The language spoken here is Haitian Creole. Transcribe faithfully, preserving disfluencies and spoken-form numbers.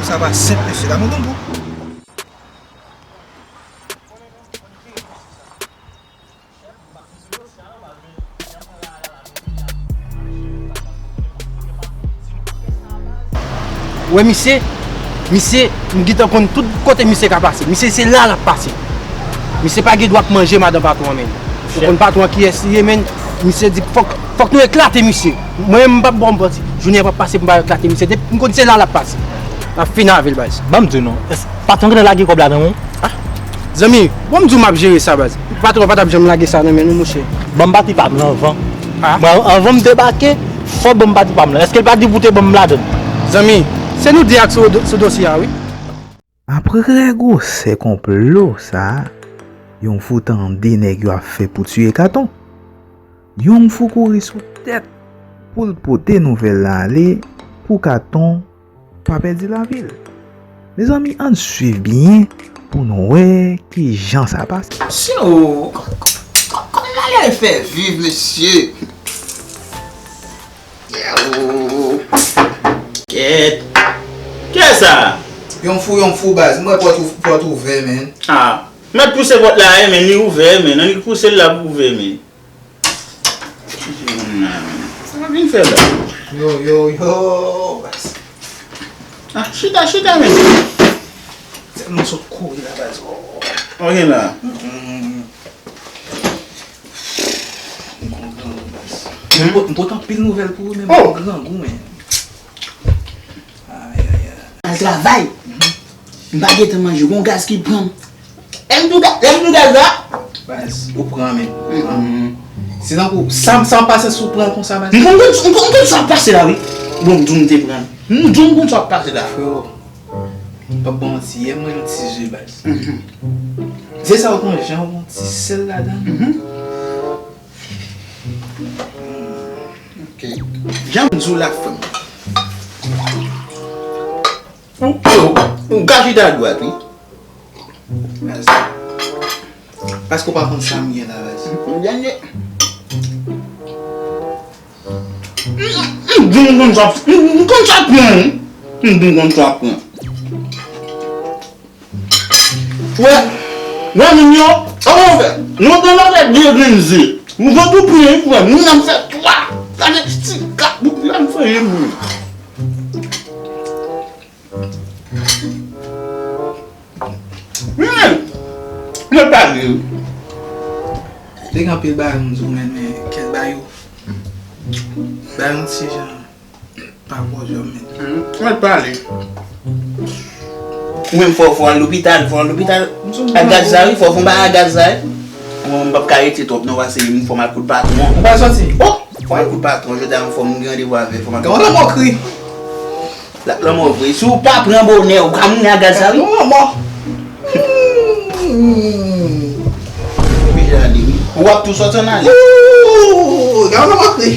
Sa pa senp, mesye. Gade yon bonbon. Wè misye, misye, m gentan konn tout kote misye ka pase. Misye se la l ap pase. Misye pa gen dwa ap manje madan patwon an, menn. Ou konn patwon an kiyès li ye, menn. Misye di fòk, fòk nou eklate misye. Mwen menm m p ap ba w manti. Jounen an p ap pase pou m pa eklate misye. Depi m konn se la l ap pase. N ap fin avè l, baz. Ban m di w non. Èske patwon gentan lage kòb la nan men w? Ah, zanmi, bon, m di w m ap jere sa, baz. Patwon an pa t ap janm lage sa nan men nou, monchè. Ban m pati pa m nan anvan. Ah. Mwen, anvan m debake, fò w ban m pati pa m lan. Èske l pa di pou w te ban m ladann? Zanmi, se nou de ak sou, sou dosye a, wi. Apre gwosè konplo sa a, Yong Fou tande nèg yo ap fè pou tiye Katon. Yong Fou kouri sou tèt pou l pote nouvèl la ale pou Katon pa pèdi lavi l. Mezanmi, ann swiv byen pou n wè kijan sa pase. Mesye, o, kòm, kòm, kòm, kòm lalè fè viv, mesye. Yo. Kèt. Kiyès sa? Yong Fou, Yong Fou, baz. M wè pòt ou, pòt ouvè, menn. Ah. Mèt pouse pòt la, eh, menn, li ouvè, menn. Annik pouse l la pou ouvè, menn. Sa vin fè la. Yo, yo, yo, baz. Ah, chita, chita, menn. Tèlman sot kouri la, baz. Oh. Ok, la. Mm-mm. M kontan, baz. Hmm? M pot-, m pote anpil nouvèl pou ou, men m grangou, men. Ay, ay, ay. Al travay. M pa gentan manje, gon gaz ki pran m. Lè m di w ga-, lè m di w gaz la. Baz, ou pran, men. Ou pran. Se tankou, sa, sa m pase sou pran konsa, baz. M konn, m konn, m konn sa ap pase la, wi. Bon, m di w m te pran. M di w m konn sa ap pase la. Freo, m p ap ba w manti, yè m manje yon ti ze, baz. Ze sa ou pran jan yon ti sèl ladan l. Ok. Jan m di w la, frè m. Ou, ou, ou ka chita dwat, wi. Mèsi. Paske ou pa konn sa m gen la, mèsi. M gen. M, m, m di w m konn sa, m, m konn sa pran, wi. M di w m konn sa pran. Frè, wè moun yo, sa w fè? Nou te nan fè de grenn ze. Nou fè tou pran, frè. Nou nan fè twa. Gade ti kat bout la, m fè yon moun. Wi, men, mwen pale wi. Te gen anpil bagay m di w, men, men kèk bagay yo, bagay yon ti jan pa bon jan, men. Mwen pale. Ou menm fò, fò al lopital, fò al lopital. Ak gaz la, wi, fò fè yon bagay ak gaz la, wi. Mwen, m p ap ka rete twòp, non, pase m fò m al kout patwon. Ou pa soti? Oh! Fò m al kout patwon, jodi a, fò m gen randevou avè l, fò m al kout patwon. Gade yon lanmò kri. L ap lanmò vre. Si w pa pran bonè, ou ka mouri ak gaz sa, wi. Yon lanmò. Hmm. Oblije ale, wi. Ou ap tou sòti ann ale. Ooh, gade yon lanmò kri.